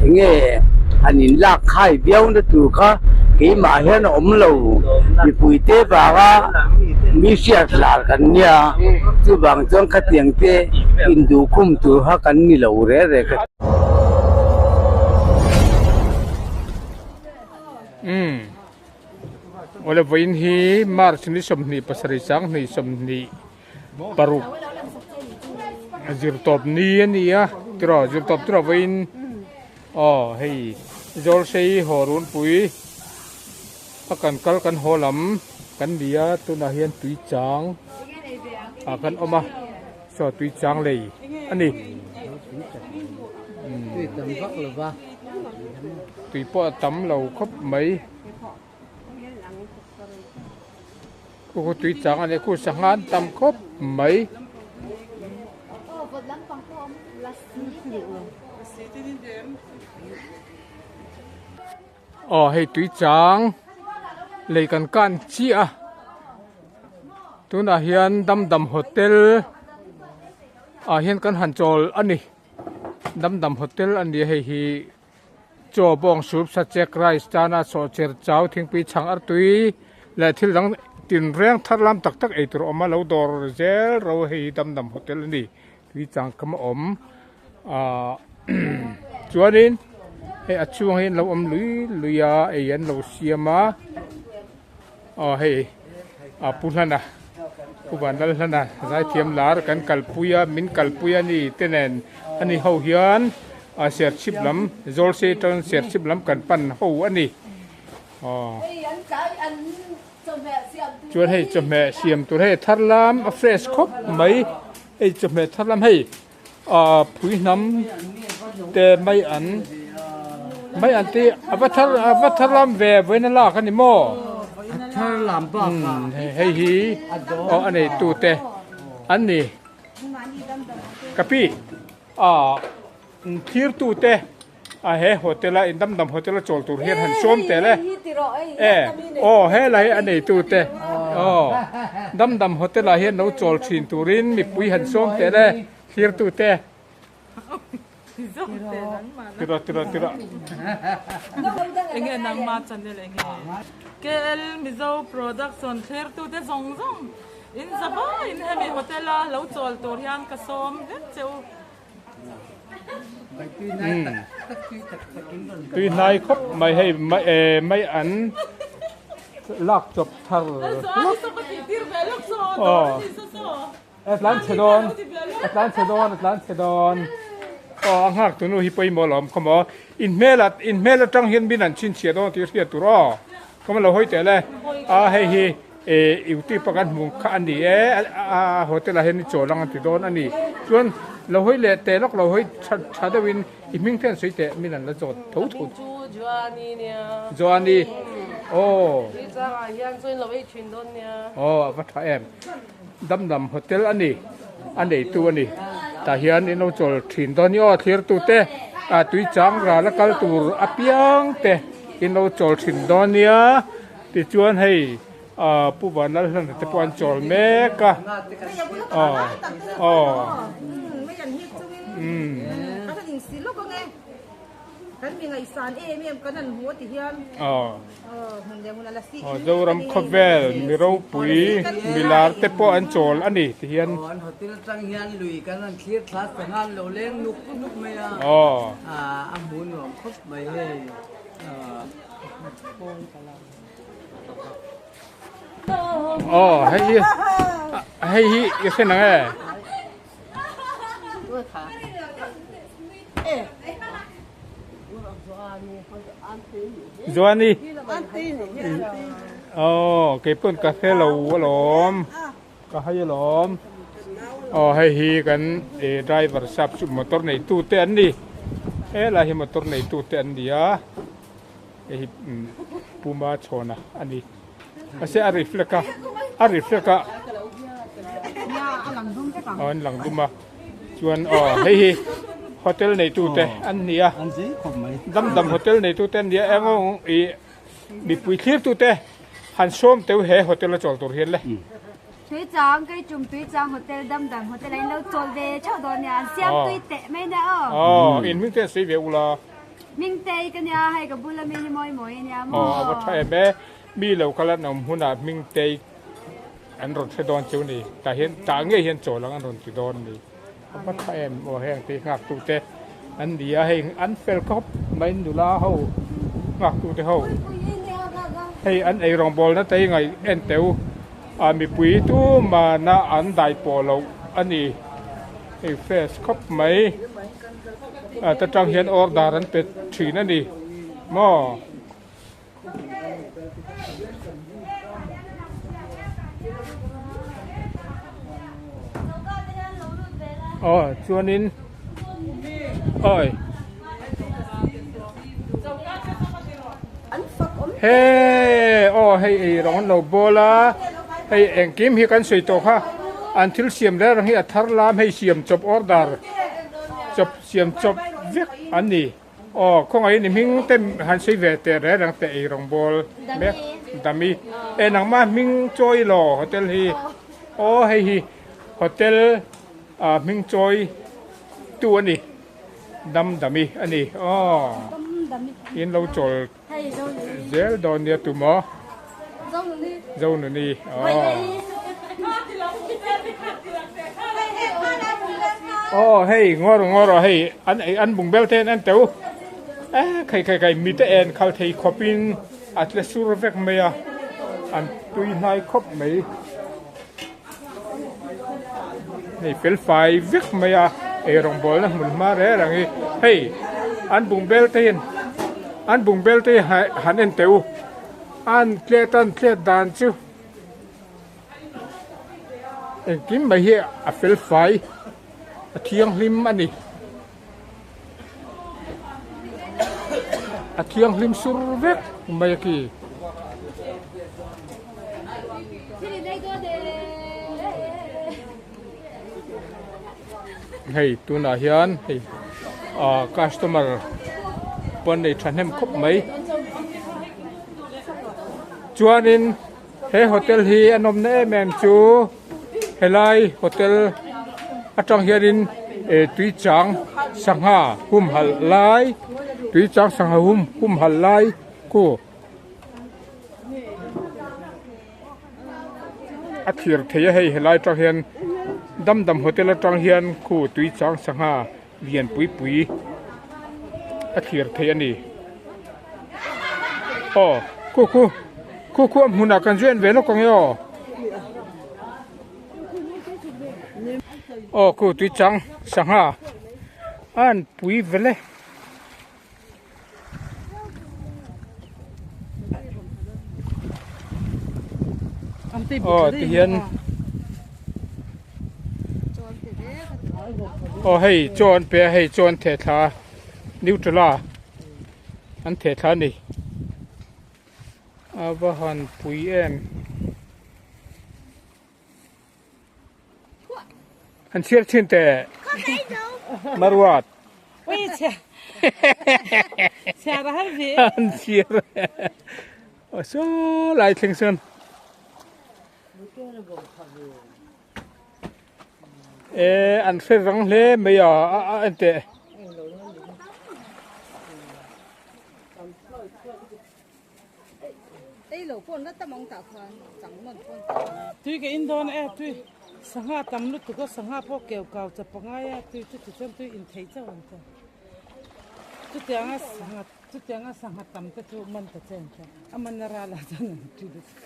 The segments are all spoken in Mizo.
Enge han in lak khai viau na tur kha keimah hian a awm lo. Mipui te vanga mi hriat lar kan nia, chuvang chuan khatiang te induhkhum tur kha kan ni lo reh reh ka ti. Umm awle vawiin hi March ni 27 sanghnih 20 paruk zirtawp ni a ni a tiraw zirtawp tiraw vawiin aw hei Zawlsei haw runpui a kan kal kan haw lam kan ni a tunah hian tui chang ah kan awm a saw tui chang lei a ni tui pawh a tam lo khawp mai. Khu khu tui chang a nia khu sangha an tam khawp mai. Aw hei tui chang lei kan kan chiah a tunah hian Damdam hotel ah hian kan han chawl a ni Damdam hotel a ni a hei hi. Chaw bawng soup sachek rice tana sawhcher chau thingpui chhang artui leh thil dang tinreng thar lam tak tak ei tur a awm a lo dawr zel ro hei hi Damdam hotel a ni tui chang kam a awm ahh chuanin hei a chhung hi an lo awm lui lui a ei an lo siam a aw hei ah pu hlana pu vanlal hlana zaithiam lar kan kalpui a min kalpui a ni te nen ani ho hian. A serchhip lam Zawlsei atangin serchhip lam kan pan ho a ni. Aw. Chuan hei chawhmeh siam tur hei thar lam a fresh khawp mai. Hei chawhmeh thar lam hei ah phui hnam te mai an mai an te a va thar a va thar lam ve vawiin a lak a ni maw? A thar lam bakah. Hei hi aw a neitu te an ni. Ka pi. A thirtu te a he hotel a in dam dam hotel a chawl tur hian han sawm tel e e aw helai a neitu te aw dam dam hotel ah hian lo chawl thin turin mipui han sawm tel e thirtu te tira tira tira Enge nangma channel enge KL Mizo production thirtu te zawng zawng In zavaiin hemi hotel a lo chawl tur hian ka sawm vek che u. Tui hnai khawp mai hei mai an lak chawp thar a tlan chhe dawn a tlan chhe dawn a tlan chhe dawn aw a nghak tunu hi pawimawh lo awm khaw maw in hmel in hmel atang hian min an chhinchhiah dawn tih hriat tur aw khaw maw lo hawi teh le a hei hi. Eh youtube a kan hmuh kha a ni e a hotel ah hian i chawl ang an ti dawn a ni chuan lo hawi leh teh lawk lo hawi tha tha deuh in i hming te an sawi teh min an la zawt tho tho Chu Joani nia Joani aw Tui chang ah hian chuan lo ei thin dawn nia aw a va tha em Damdam hotel a ni a neitu a ni tah hian in lo chawl thin dawn ni aw thlir tu te ah tui chang ral a kal tur apiang te in lo chawl thin dawn nia. Tichuan hei ah Pu Vanlalhlana te pawh an chawl mek a, aw aw umm. Aw aw Zoram khawvel mi ropui mi lar te pawh an chawl a ni ti hian. Aw. Aw hei hi hei hi i hre nang e. Joani Aw keipawn ka hre lo alawm ka hai alawm aw hei hi kan driver sap chu motor neitu te an ni helai hi motor neitu te an ni a. Hei hi Puma chhawna a ni. Mahse a reflect a, a reflect a. Aw an lang dum a. Chuan aw hei hi hotel neitu te an ni a. Damdam hotel neitu te an ni a. Eng i mipui thlirtu te han sawm teuh he hotel a chawl tur hian le. Tuichang kei tum Tuichang hotel Damdam hotel a in lo chawl ve theuh dawn nia an siam tui teh mai nia aw. Aw in hming te an sawi ve ula. Hmingtei ka nia hei ka bula mi hi mawi mawi a nia maw. Aw a va tha em e, mi lo kal an awm hunah Hmingtei an rawn hre dawn chu ni, tah hian tah ngei hian chawl ang an rawn ti dawn ni, a va tha em aw heng te hi nghak tu te an ni a hei an fel khawp mai nula ho nghak tu te ho hei an ei rawngbawlna te hi ngaih en teu a mipui tumahna an dai pawh loh a ni hei fresh khawp mai. A ta tang hian order an pe thin a ni maw. Aw chuanin awi he aw hei ei rawng an lo bawl a hei engkim hi kan sawi tawh kha an thil siam reng reng hi a thar lam hei siam chawp order. Chawp siam chawp vek an ni. Aw khawngaih ni hming te han sawi ve teh reng reng teh ei rawngbawl mek Dami e nangmah hming chawi law hotel hi aw hei hi hotel ah hming chawi tu a ni Dam Dami a ni aw in lo chawl zel dawn nia tu maw Zonuni aw aw hei ngawr ngawr aw hei an ei an bung bel te an en teuh e khai khai khai mite en khal thei khawpin a tle sur vek mai a an tui hnai khawp mai hei fel fai vek mai a eirawng bawlna hmun hma reng reng hi hei an bung bel te hian an bung bel te hi han en teh u an tlet an tlet dan chu engkim mai hi a fel fai a thianghlim a ni a thianghlim sur vek mai a ki. Hei tunah hian hei ah customer pawn nei thahnem khawp mai chuanin he hotel hi a nawmna em em chu helai hotel atang hianin eh tui chang sangha humhalh lai tui chang sangha hum humhalh lai khu. A thlir thei a hei helai atang hian Damdam hotel atang hian khu tui chang sangha lian pui pui a thlir thei a ni aw khu khu khu khu a hmunah kan zuen ve lawk ang e aw aw khu tui chang sangha a an pui vel e. Aw ti hian aw hei chaw an pe a hei chaw an theh thla a nutella an theh thla a ni a va han pui em. An chhiar thin teh. Maruat. An chhiar. Saw lai thleng sawn. E an hre rang hle mai a a en teh. Tui ka in dawn e tui sangha tam lutuk a sangha pawh keu kau chap pangai a tui chu tichuan tui in theih chauh ang che chutianga sangha chutianga sangha tam te chu man ta che ang che a man a ral ah chuan an tui lutuk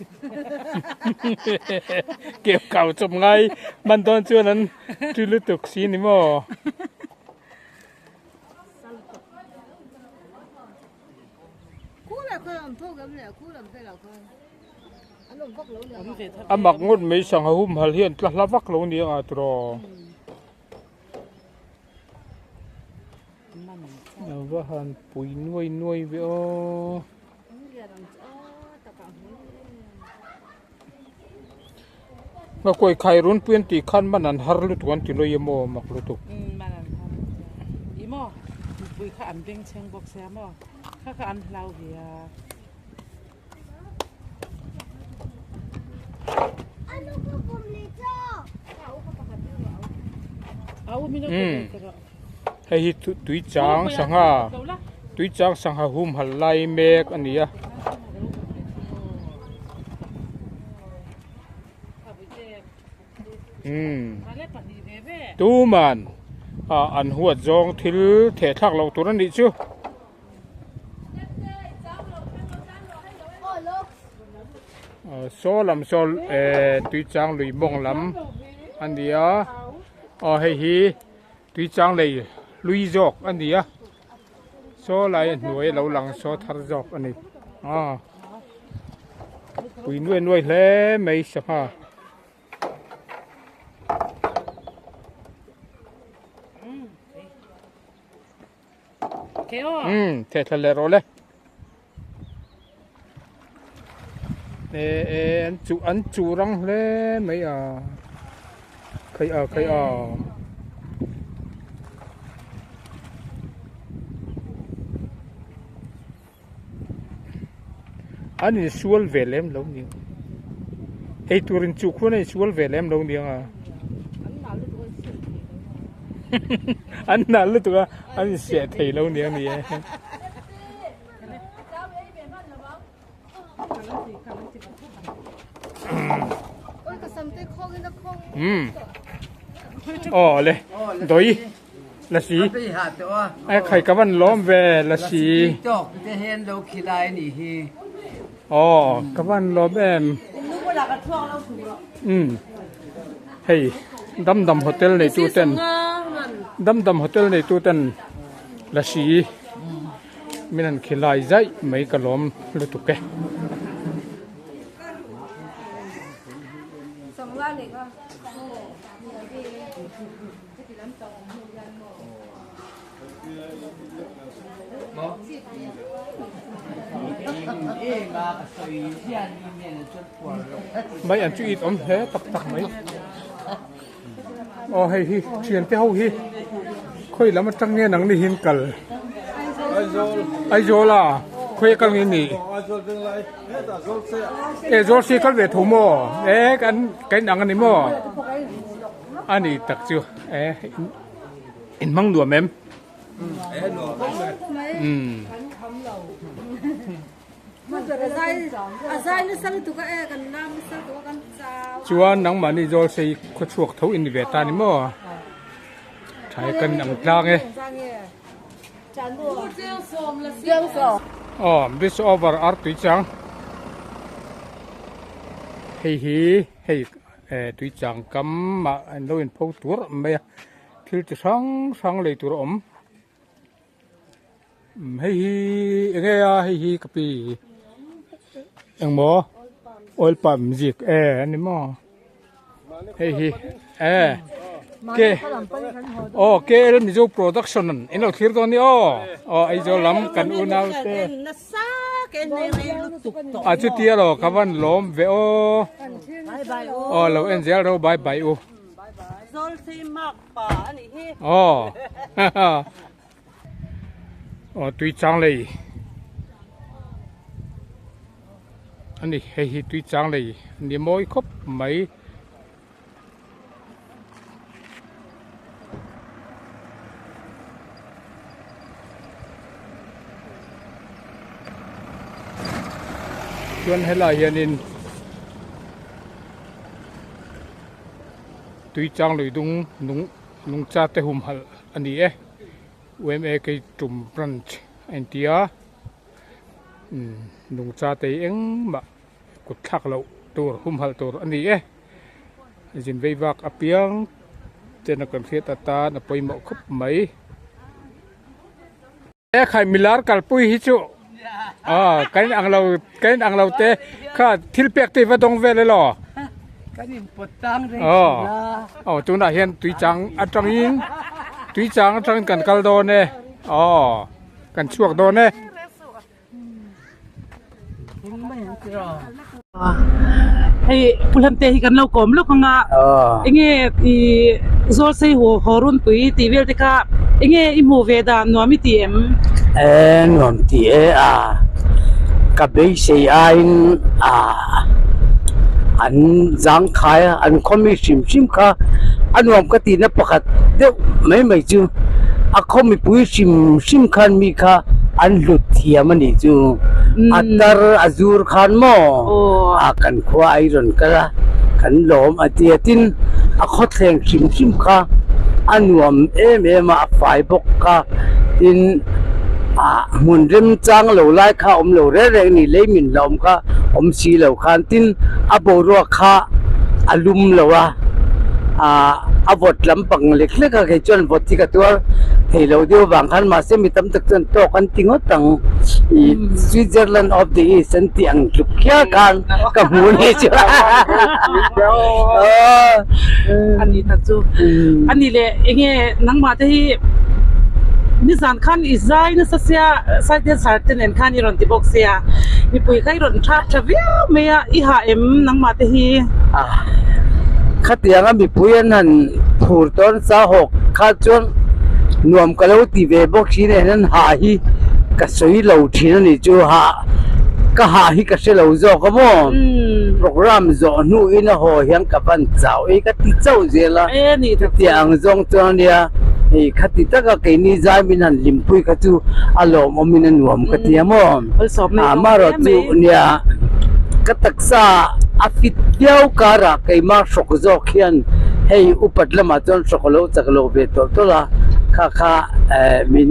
keu kau chawp ngai man dawn chuan an tui lutuk si ni maw. A mak ngawt mai sangha humhal hian tla hla vak lo ni anga tiraw. A va han pui nuai nuai ve aw. Ngakawih khai runpui an tih khan man an har lutuk an ti lawih em aw mak lutuk. Man an har i maw mipui kha an bengchheng bawk sia maw kha kha an hlau ve a. Hei hi tui chang sangha. Tuichang sangha humhal lai mek a ni a. Umm tuman ah an huat zawng thil theh thlak loh tur a nih chu. Saw lam saw eh tuichang lui mawng lam a ni a aw hei hi tuichang lei hlui zawk a ni a saw lai a hnuai a lo lang saw thar zawk a ni aw pui nuai nuai hle mai sangha. Umm theh thla leh rawh le e e an chuh an chuh rang hle mai a khaih a khaih a. An insual ve lem lo ni ei tur inchuh khuan a insual ve lem lo ni ang a an nal lutuk a an insiah thei lo ni ang ni e. Umm aw le dawih. Lasi e khai ka van lawm ve lasi aw ka van lawm em umm hei damdam hotel nei tu ten damdam hotel nei tu ten lasi min han khilai zaih mai ka lawm lutuk e. Mai an chu it awm hle tak tak mai aw hei hi thian te ho hi khawi lam atang nge nang ni hin kal Aizawl a khawi a kal nge ni e zawl si kal ve tho maw e kan kan ang ani maw. A ni tak chu e in hmang nuam em? Umm. Chuan nangmahni zawl sei khaw chhuak tho in ni ve ta ni maw? Tha kan ang tlang e. Aw bridge over ar tui chang hei hi hei. Eh tui chang kam ah an lo in pho tur mai a thil chi hrang hrang lei tur a awm umm hei hi eng nge a hei hi ka pi engmaw oil palm zik e a ni maw hei hi eh ke aw K L Mizo production in lo thlir dawn ni aw aw Aizawl lam kan unau te. A chutia lo ka van lawm ve aw. Aw lo en zel ro bye bye u. Aw aw tui chang lei ani hei hi tui chang lei ni mawi khawp mai. Chuan helai hianin tui chang lui dung nung nungcha te humhalh a ni e U_M_A Keitum branch a inti a umm nungcha te hi engmah kut thlak loh tur humhalh tur a ni e. Zin vei vak apiang ten a kan hriat atan a pawimawh khawp mai. E khai milar kalpui hi chu ah kan in ang lo kan in ang lo te kha thil pek te va dawng vel elaw. Kan in pawt tang reng thin a. Aw tunah hian tuichang atangin tuichang atangin kan kal dawn e aw kan chhuak dawn e. Hei Pu Hlamte hi kan lo kawm lawk ang a, enge i zawl sei haw runpui tih vel te kha enge i hmuh ve dan nuam i ti em? E nuam ti e a, ka beisei aiin a an zangkhai a, an khawmi hrim hrim kha a nuam ka tihna pakhat deuh mai mai chu a khawmipui hrim hrim khan mi kha. an hlut thiam a nih chu. A tar a zur khan maw a kan khua a i rawn kal a, kan lawm a ti a. Tin, a khawthleng hrim hrim kha a nuam em em a, a fai bawk kha. Tin, ah hmun remchang lo lai kha a awm lo reng reng a ni, lei min hlauhawm kha awm si lo khan. Tin, a boruak kha a lum lo a, ah a vawt lampang lek lek a, kei chuan vawt hi ka tuar thei lo deuh avang khan mahse mi tam tak chuan tawk an ti ngawt ang ih Switzerland of the East an tih ang tluk khiar khan ka hmu ni chu a ni tak chu a ni leh enge nangmah te hi nizan khan i zai nasa sia Saite sir te nen khan i rawn ti bawk sia mipui kha i rawn thap tha viau mai a i hah em nangmah te hi khatianga mipui an han phur tawn sa hawk kha chuan nuam ka lo ti ve bawk thin a hian hah hi ka sawi lo thin a ni chu hah ka hah hi ka hre lo zawk a maw program zawh hnuin a haw hian ka van chau ei ka ti chauh zel a chutiang ang zawng chuan a nia hei khati taka keini zai min han hlimpui kha chu a lawmawmin a nuam ka ti a maw amaherawhchu nia ka taksa a fit viau karah keimah hrawk zawk hian hei upat lamah chuan hrawk a lo chak lo ve tawlh tawlh a kha kha eh min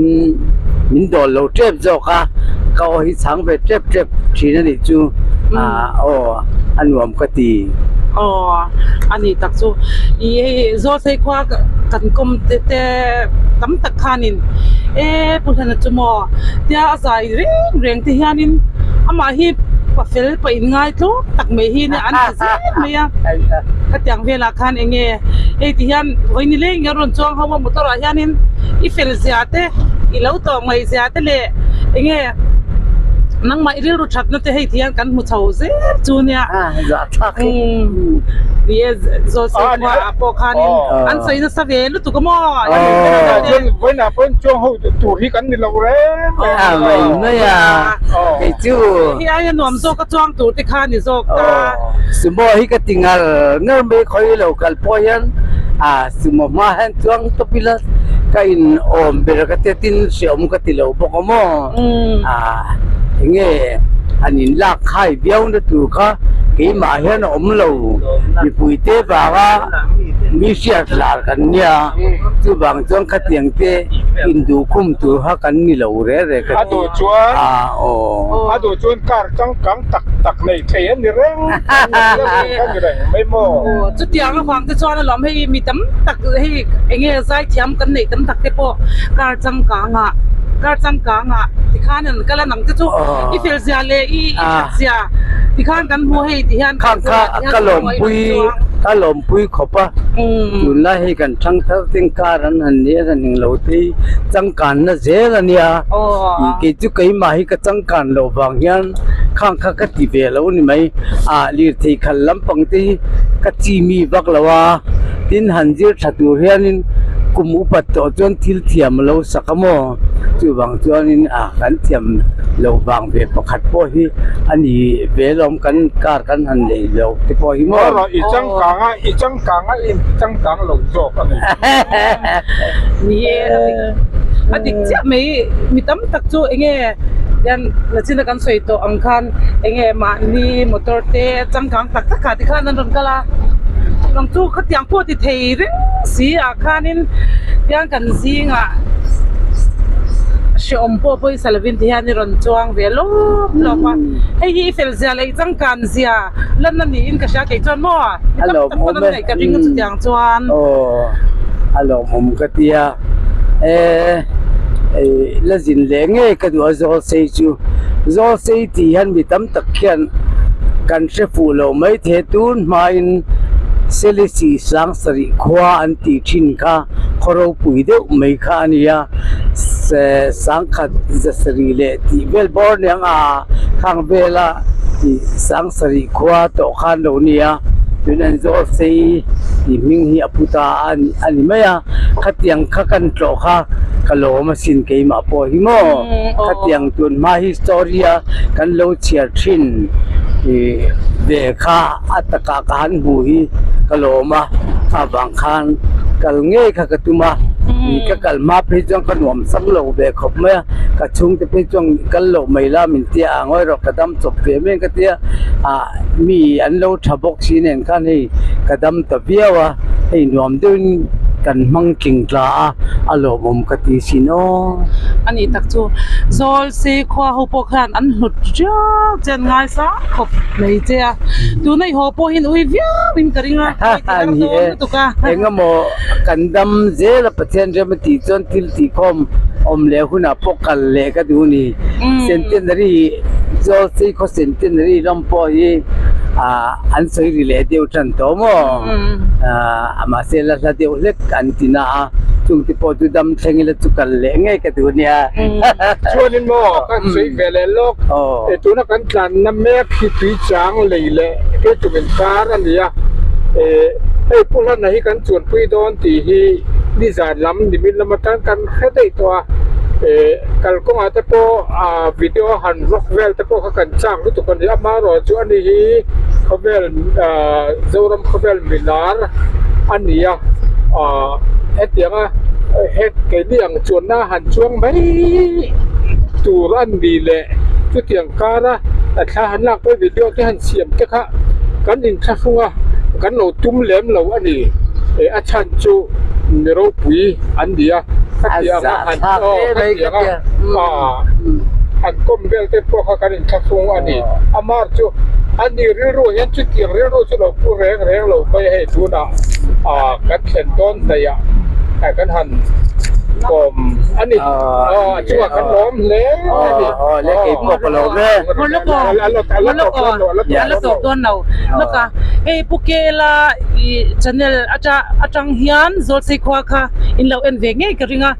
min dawl lo tep zawk a ka aw hi chhang ve tep tep thin a nih chu ah aw a nuam ka ti. Aw a ni tak chu ih hei Zawlsei khua kan kawm te te tam tak khanin e Pu Hlana chu maw tia a zai reng reng te hianin amah hi pafel pa in ngai tlawm tak mai hi nia an ti zel mai a khatiang velah khan eng nge hei ti hian vawi ni leng in a rawn chuang ho a motor ah hianin i fel zia te i lo tawh ngaih zia te leh eng nge nangmah i rilru that na te hei ti hian kan hmu chho zel chu nia ni e zawl sei khua ah pawh khanin an sawi nasa ve lutuk a maw vawiinah pawhin chuang ho tur hi kan ni lo reng reng a mai mai a kei chu hei aia nuam zawk a chuang tur te kha ni zawk ta sumo hi ka ti ngar ngar mai khawi lo kal pawh hian a sumo hma hian chuang tawp ila ka in awm ber ka tia tin hreawm ka ti lo bawk a maw a enge an in lak khai viau na tur kha keimah hian a awm lo mipui te vanga mi hriat lar kan nia chuvang chuan khatiang te induhkhum tur kha kan ni lo reng reng ka ti a aw. A duh chuan car changkang tak tak nei thei a ni reng a ni reng mai maw. Chutiang avang te chuan alawm hei mi tam tak hei enge zaithiam kan neih tam tak te pawh car changkang ah car changkang ah tikhan an kal a nang te chu i fel zia leh i that zia tikhan kan hmu hei ti hian Khang kha ka lawmpui ka lawmpui khawp a tunlai hei kan thangthar ten car an han nia an eng lo te hi changkanna zel a nia kei chu keimah hi ka changkan loh vang hian khang kha ka ti ve lo a ni mai ah lirthei khal lampang te hi ka chi mi vak lo a tin han zir tha tur hianin kum upat tawh chuan thil thiam a lo sak a maw chuvang chuanin ah kan thiam loh vang ve pakhat pawh hi a ni ve lawm kan car kan han nei lo te pawh hi maw. Erawh i changkang a i changkang a i changkang lo zawk a ni. Ni e a dik a dik chiah mai mi tam tak chu eng nge hian nachina kan sawi tawh ang khan eng nge mahni motor te changkang tak tak ah te khan an rawn kal a nang chu khatiang pawh ti thei reng si ah khanin tiang kan zingah hrehawm pawh pawisa lovin ti hian i rawn chuang ve lawp lawp a hei hi i fel zia leh i changkan zia lanna niin ka hria kei chuan maw mi tam tak pawn an ngaih ka ring a chutiang chuan. Aw a lawmawm ka tia e la zin leh ngei ka duh a zawl sei chu zawl sei tih hian mi tam tak khian kan hre fuh lo mai thei tun hmain Selesih Sangsarih khua an tih thin kha khaw ropui deuh mai kha a ni a sangkhat zasarih leh tih vel bawr aniang a khang vela tih Sangsarih khua tawh khan lo nia tun an zawl sei tih hming hi a pu ta a ni mai a khatiang kha kan tlawh kha ka lawm asin keimah pawh hi maw khatiang tun hma hi story a kan lo chhiar thin ih ve kha a takah ka han hmu hi ka lawm a kha vang khan kal ngei kha ka tum a. Ka kal hma phei chuan ka nuam sam lo ve khawp mai a, ka chhungte phei chuan kal loh mai la min tia a ngawi rawh ka dam chawp ve mai ka tia ah mi an lo tha bawk si nen khan hei ka dam ta viau a, hei nuam deuhin kan hmang tling tla a, a lawmawm ka ti sin aw. A nih tak chu Zawl si khua ho pawh khan an hlut riau che an ngaisang khawp mai che a, tuna i haw pawh hian ui viau in ka ring a, ui ti har dawn lutuk a. Engemaw kan dam zel a Pathian rem a tih chuan thil tih khawm awm leh hunah pawh kal leh ka duh a ni. Centenary Zawl si khaw Centenary lam pawh hi ah an sawi ri leh deuh tan tawh maw? Ah mahse la hla deuh hlek an ti na a, chungte pawh chu dam thleng ila chu kal leh ngei ka duh nia. Chuanin maw kan sawi ve leh lawk, e tuna kan tlanna mek hi Tuichang lei leh Keitum inkar a ni a, e hei Pu Hlana hi kan chuanpui dawn tih hi nizan lam nimin lam atang kan hre daih tawh a, e kalkawngah te pawh ah video han vlog vel te pawh kha kan chak lutuk a ni, amaherawhchu ani hi khawvel ah Zoram khawvel milar a ni a, ah hetianga he keini ang chuanna han chuang mai tur a ni leh chutiang kara thla han lak pawh video te han siam te kha kan inthlahrung a kan lo tum lem lo a ni eh a chhan chu mi ropui an ni a khatiang a han aw khatiang a ah han kawm vel te pawh kha kan inthlahrung a ni amar chu a ni rilru hian chutiang rilru chu lo pu reng reng lo mai hei tunah ah kan thlen dawn hnaih ah kan han kawm a ni aw a chungah kan lawm hle a ni aw le kei pawh ka lawm e a la tawp dawn lo lawk a hei Pu Kela i channel ata atang hian Zawlsei khua kha in lo en ve ngei ka ring a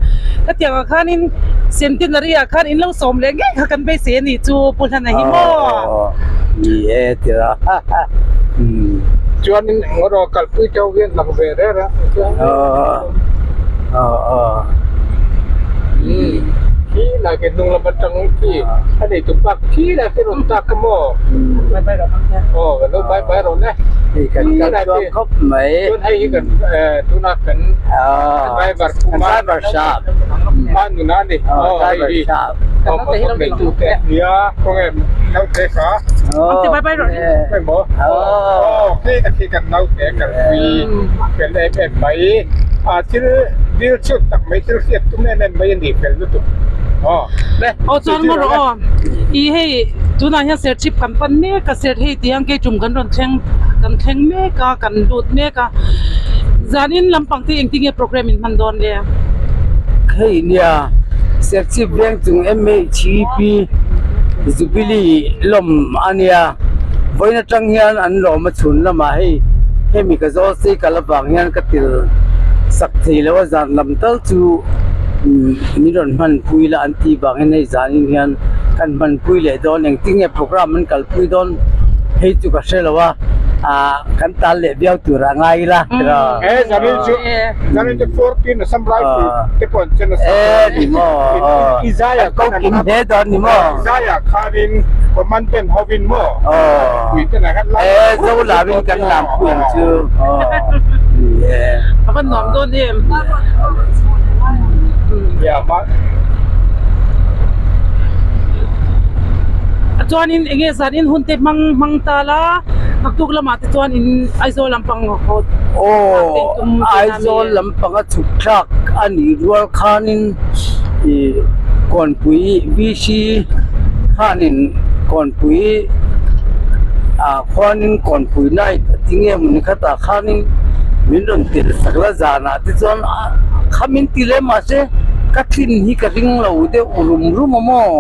khatiang ah khanin Centenary ah khan in lo sawm leh ngei kha kan beisei a ni chu Pu Hlana hi maw ni e tira chuanin engemaw kalpui te ho hian lang ve reng a khi lai ke hnung lam atang khi a nei tum bak khi lai te rawn tak a maw aw kan lo bai bai rawn e hei kan kal chuang khawp mai chuan hei hi kan tuna kan driver driver shop a nuna a ni driver shop aw motor nei tu te nia khawnge naute kha bai bai rawn emaw aw khi tak khi kan naute kan pui fel em em mai a thil dil chhut tak mai thil hriat tum em em mai a ni fel lutuk aw le aw chuan maw rawh aw i hei tunah hian serchhip kan pan mek a ser hei tiang keitum kan rawn thleng kan thleng mek a kan lut mek a zanin lampang te engtinge program in hman dawn le hei nia serchhip veng chung mhep jubilee lawm a nia. Vawiin atang hian an lawm a chhun lamah hei hemi ka zawl sei kal avang hian ka til sak thei lo a zan lam tal chu min rawn hmanpui la an tih vangin hei zanin hian kan hmanpui leh dawn engtin nge program an kalpui dawn hei chu ka hre lo a ah kan tal leh viau tur a ngai ila e zanin chu zanin chu 14 assam rifle te pawh an chen nasa e ni maw i zai ko kim hle dawn ni maw zai ah khanin commandant hovin maw pui te lah khan e zo lam in kan lam pui ang chu a va nuam dawn em chuanin enge zan in hun te hmang hmang ta la naktuk lamah te chuan in Aizawl lampang haw aw Aizawl lampang a chhuk thlak a nih rual khanin ih Kawnpui VC khanin Kawnpui ah khuanin Kawnpui night a ti nge mawni khatah khanin min rawn tel sak la zanah te chuan kha min ti leh mahse ka tlin hi ka ring lo deuh rum rum a maw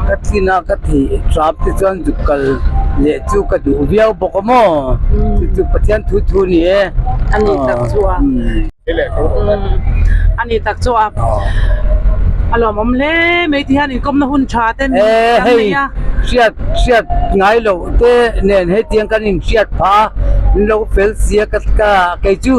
ka tlin a ka theih tap te chuan zuk kal leh chu ka duh viau bawk a maw chu chu Pathian thu thu a ni e. A ni tak chu a. A ni tak chu a a lawmawm hle mai ti hian inkawmna hun tha te kan nei a. Hriat hriat ngai loh te nen hetiang kan inhriat phah a min lo fel si a ka ka kei chu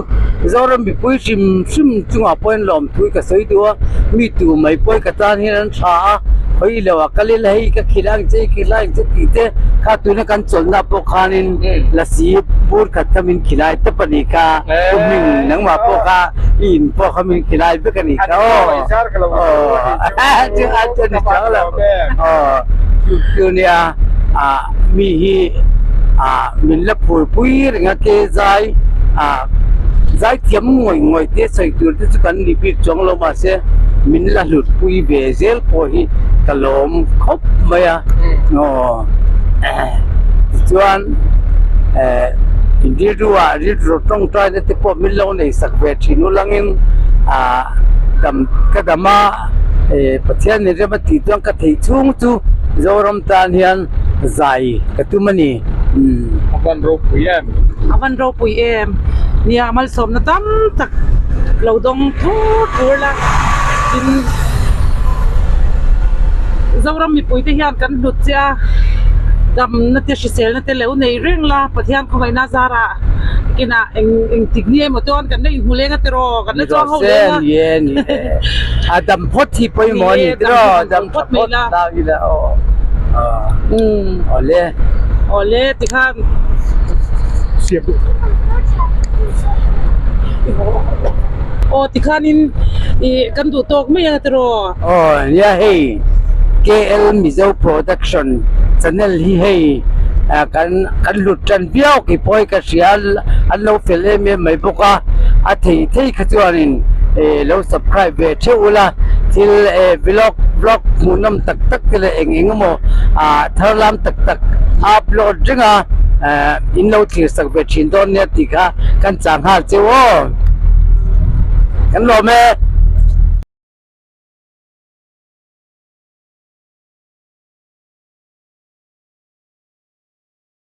Zoram mipui hrim hrim chungah pawhin lawmthui ka sawi duh a mi tu mai pawhin ka tan hian an tha a. Hawi lo a kal ila hei ka khilh ang che i khilh ang che tih te kha tuna kan chawlhna pawh khanin lasi bur khat kha min khilai tawp a nih kha pu hming nangmah pawh kha i in pawh kha min khilai vek a nih kha aw aw chu a ni chang lo aw chu chu nia ah mi hi ah min la phur pui reng a ke zai ah zai thiam ngawih ngawih te sawi tur te chu kan ni bik chuang lo mahse min la hlut pui ve zel pawh hi ka lawm khawp mai a aw tichuan eh rilru ah rilru tawngtai na te pawh min lo nei sak ve thin ulangin ah dam ka dam a eh Pathian in rem a tih chuan ka theih chhung chu Zoram tan hian zai ka tum a ni umm. A van ropui em? A van ropui em? Nia malsawmna tam tak lo dawng thur thur la tin Zoram mipui te hian kan hlut che a damna te hriselna te lo nei reng la Pathian khawngaihna zarah kinah eng engtik ni emaw chuan kan la inhmu leng a tiraw kan la chuang ho leng a Ni e ni e a dam phawt hi pawimawh a ni tiraw dam tha phawt ta ila aw awle. Awle tikhan Aw tikhanin ih kan duh tawk mai ang tiraw. Aw nia hei KL Mizo Production channel hi hei kan kan hlut tan viau kei pawh hi ka hria an lo fel em em mai bawk a a thei thei kha chuanin ih lo subscribe ve theuh ula thil eh vlog vlog hmuhnawm tak tak te leh eng eng emaw ah thar lam tak tak a upload reng a eh in lo thlir sak ve thin dawn nia tih kha kan chah nghal cheu aw kan lawm e.